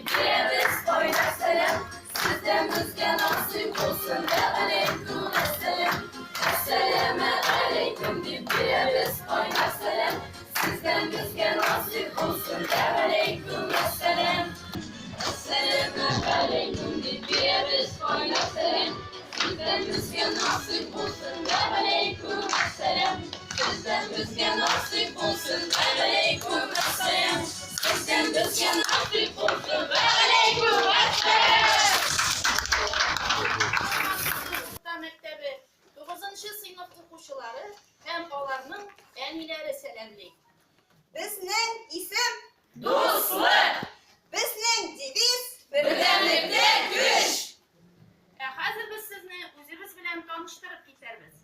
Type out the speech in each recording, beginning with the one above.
Дип бирәбез кайнар сәлам. Сездән безгә насыйп булсын. Вә алейкум әссәлам. Әссәләмә алейкум дип бирәбез кайнар сәлам. Сездән безгә насыйп булсын. Вә алейкум әссәлам. Әссәләмә алейкум дип бирәбез кайнар сәлам. Сездән безгә насыйп булсын. Вә алейкум әссәлам. Сездән безгә насыйп булсын. Вә алейкум әссәлам. Сездән безгә насыйп булсын. Вә алейкум әссәлам. Урта мәктәбе 9 сыйныф укучылары һәм аларның әниләре сәламли. Безнең исем, Дуслык! безнең девиз, Бердәмлектә көч! Ә хәзер без сезне үзебез белән таныштырып китәрбез.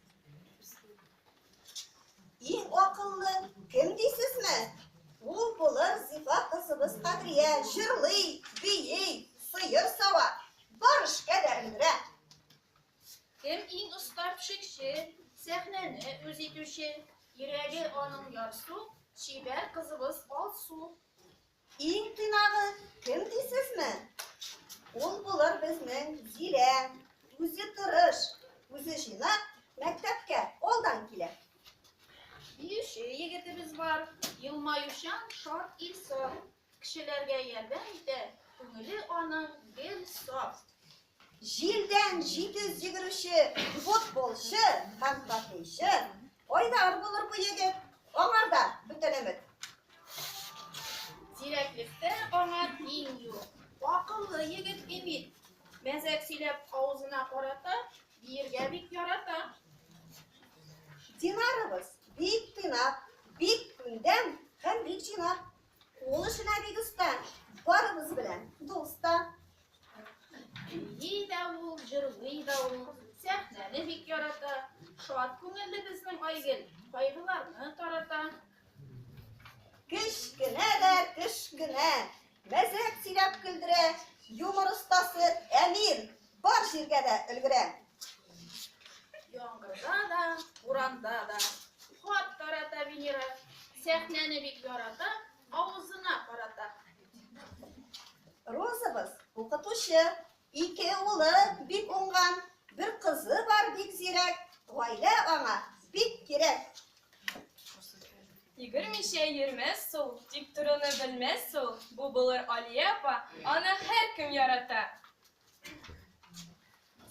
Иң акыллы кем дисезме? Ул булыр Зифа кызыбыз Кадрия, җырлый, бии, сыер сава, бар эшкә дә өлгерә. Кем иң оста пешекче, сәхнәне үз итүче, йөрәге аның ярсу, чибәр кызыбыз Алсу. Иң тыйнагы кем дисезме? Ул булыр безнең Зилә. Үзе тырыш, үзе җыйнак, мәктәпкә алдан килә. Биюче егетебез бар, елмаючан шат Илсаф. Кешеләргә ярдәм итә, күңеле аның гел саф. Җилдән җитез йөгерүче футболчы һәм хоккейчы Айдар булыр бу егет, аңарда бөтен өмет. Зирәклектә аңа тиң юк, акыллы егет Эмиль. Мәзәк сөйләп авызына карата, биергә бик ярата. Динарыбыз бик тыйнак, бик күндәм һәм бик җыйнак. Кул эшенә бик оста, барыбыз белән дус та. Бии дә ул, җырлый да ул, сәхнәне бик ярата. Шат күңелле безнең Айгөл, кайгыларны тарата. Кечкенә дә кечкенә, мәзәк сөйләп көлдерә, юмор остасы Әмир бар җиргә дә өлгерә. Яңгырда да, буранда да хат тарата Венера. Сәхнәне бик ярата, авызына карата. Розабыз укытучы, ике улы бик уңган, бер кызы бар бик зирәк, гаилә аңа бик кирәк. Йөгермичә йөрмәс ул, тик торуны белмәс ул, бу булыр Алия апа, аны һәркем ярата.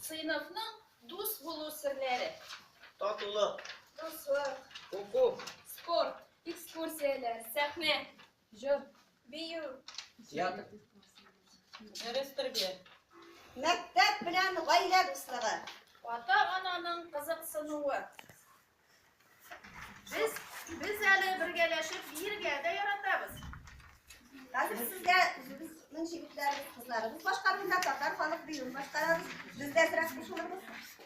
Сыйныфның дус булу серләре. Татулык. Дуслык. Уку. Спорт, экскурсияләр, сәхнә. Җыр. Бию. Театр. Дөрес тәрбия. Мәктәп белән гаилә дуслыгы. Ата-ананың кызыксынуы. Без, без әле бергәләшеп биергә дә яратабыз. Хәзер сезгә үзебезнең җегетләребез, кызларыбыз башкаруында татар халык биюен башкарабыз. Без дә әзрәк кушылырбыз.